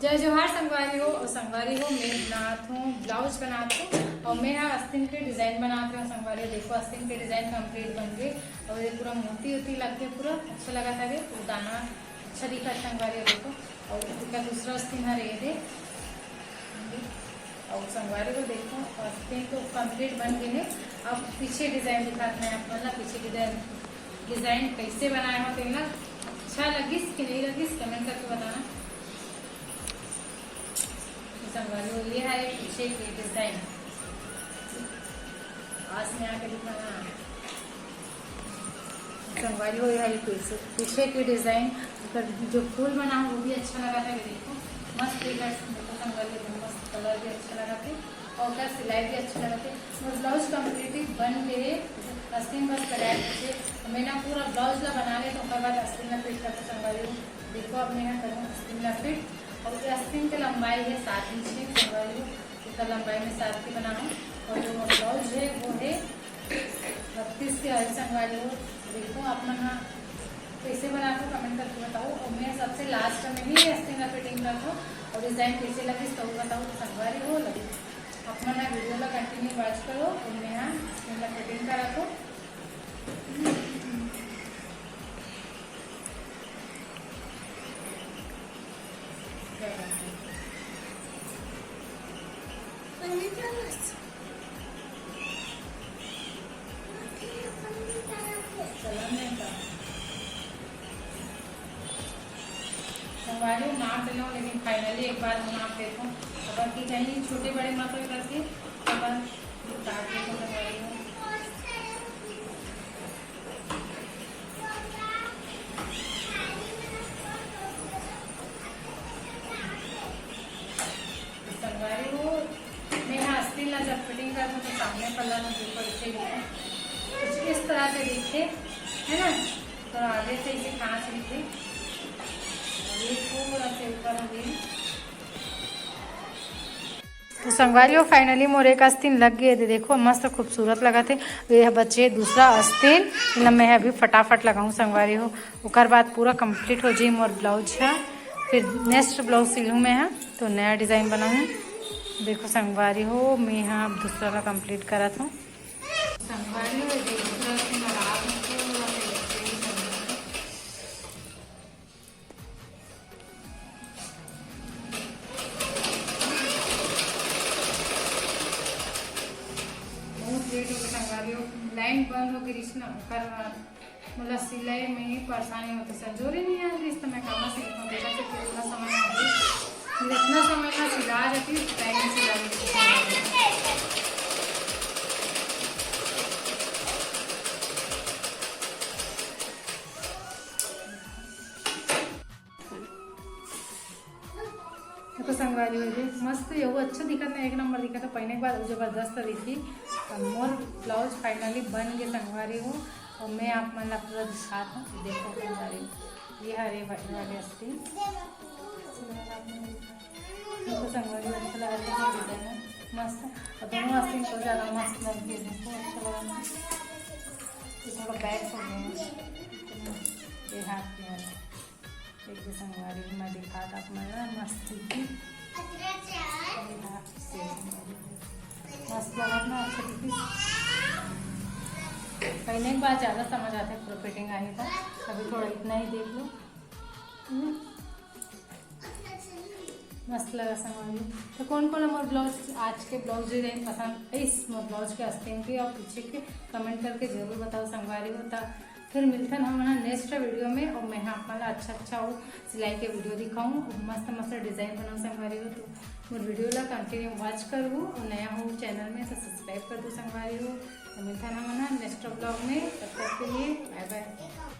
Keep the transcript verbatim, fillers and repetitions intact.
जय जोहार संगवारी हो। और संगवारी हो, मैं बनात हूँ, ब्लाउज बनात हूँ और मैं हा आस्तीन के डिजाइन बनात हूँ। संगवारी हो, देखो, आस्तीन के डिजाइन कंप्लीट बन गए और ये पूरा मोती उती लग के पूरा अच्छा लगा था। ये पूरा दाना अच्छा दिखा संगवारी हो, देखो। और इसका दूसरा आस्तीन हर ये दे। और संगवारी हो, देखो, आस्तीन तो कंप्लीट बन गए हैं। अब पीछे डिजाइन दिखात हूँ आप मन ला, पीछे डिजाइन, डिजाइन कैसे बनाए हो तेला, अच्छा लगिस कि नहीं लगिस, कमेंट करके बताना। संगवारी हो, ये है पीछे के डिजाइन, पास में आके दिखाना। संगवारी हो, ये है पीछे, पीछे के डिजाइन, ओकर जो फूल बना हो, वो भी अच्छा लगा था। ये देखो, मस्त दिखा, देखो संगवारी हो, मस्त कलर भी अच्छा लगा थे और ओकर सिलाई भी अच्छा लगा थे। मोर ब्लाउज कंप्लीटली बन गए, आस्तीन बस तैयार कीजिए। मैं ना पूरा ब्लाउज ला बना ले, तो ओकर बाद आस्तीन ला फिट करके संगवारी हो। देखो, अब मैं यहाँ करूँ आस्तीन ला फिट और ये आस्तीन के लंबाई है सात इंच है संगवारी हो। इसका लंबाई में सात के बनाऊँ और जो ब्लाउज है वो है बत्तीस के है संगवारी हो। देखो, आप मन हा कैसे बनात हो, कमेंट करके बताओ। और मैं सबसे लास्ट में ही आस्तीन ला फिटिंग करत हूँ और डिजाइन कैसे लगिस तो बताओ संगवारी हो। लगे आप मन हा वीडियो ला कंटिन्यू वॉच करो और मैं हा आस्तीन ला फिटिंग करत हूँ। संगवारी हो, नाप लेना, लेकिन फाइनली एक बार नाप देखो, अगर कि कहीं छोटे बड़े मत हो करके, अगर काट देखो संगवारी हो। संगवारी हो, मैं आस्तीन ला जब फिटिंग करती हूँ तो सामने पल्ला में ऊपर से कुछ इस तरह से दिखे, है ना? तो आगे से इसे खांच दिखे और ये थोड़ा से ऊपर हो गई। तो संगवारी हो, फाइनली मोर एक आस्तीन लग गए दे, देखो मस्त खूबसूरत लगा थे। ये बचे दूसरा आस्तीन, इला मैं अभी फटाफट लगाऊँ संगवारी हो, ओकर बाद पूरा कंप्लीट हो जाई मोर ब्लाउज है। फिर नेक्स्ट ब्लाउज सिलूँ मैं हा, तो नया डिजाइन बनाऊँ। देखो संगवारी हो, मैं हा अब दूसरा ला कंप्लीट करत हूँ। संगवारी हो, ये दूसरा आस्तीन लगा दूँ, तो बहुत लेट हो गया संगवारी हो, लाइन बंद हो गई रिश्ना, ओकर बाद मोला सिलाई में परेशानी होती, संजोरी नहीं आ रही, तो मैं कहाँ से लिखूँ? देखा से कितना समय आ गई, फिर इतना समय ना सिला जाती, टाइम सिला लेती। देखो संगवारी हो, ये मस्त, ये वो अच्छा दिखत ना, एक नंबर दिखत, पहने के बाद जबरदस्त दिखी। और मोर ब्लाउज फाइनली बन गए संगवारी हो, और मैं आप मन ला पूरा दिखात हूँ। देखो संगवारी हो, ये हरे वाले आस्तीन, देखो संगवारी हो, अच्छा लगा था डिजाइन, मस्त। और दोनों आस्तीन को ज्यादा मस्त लग गई, देखो अच्छा लगा ना। ये थोड़ा बैक हो गया, ये हाथ पे है। एक दे संगवारी हो, मैं दिखात आप मन ला मस्त दिखी। मस्त लगत ना, अच्छा दिखी। पहने के बाद ज्यादा समझ आते, पूरा फिटिंग आही था। अभी थोड़ा इतना ही देख लो। हम्म। मस्त लगा संगवारी हो। तो कौन कौन मोर ब्लाउज, आज के ब्लाउज डिजाइन पसंद आइस, मोर ब्लाउज के आस्तीन के और पीछे के, कमेंट करके जरूर बताओ संगवारी हो। तो फिर मिलथन हमन नेक्स्ट वीडियो में, और मैं हा आप मन ला अच्छा अच्छा वो सिलाई के वीडियो दिखाऊँ, और मस्त मस्त डिजाइन बनाऊँ संगवारी हो। तो मोर वीडियो ला कंटिन्यू वॉच करहू, और नया हो चैनल में तो सब्सक्राइब कर दो संगवारी हो। तो मिलथन हमन नेक्स्ट ब्लॉग में, तब तक के लिए बाय बाय।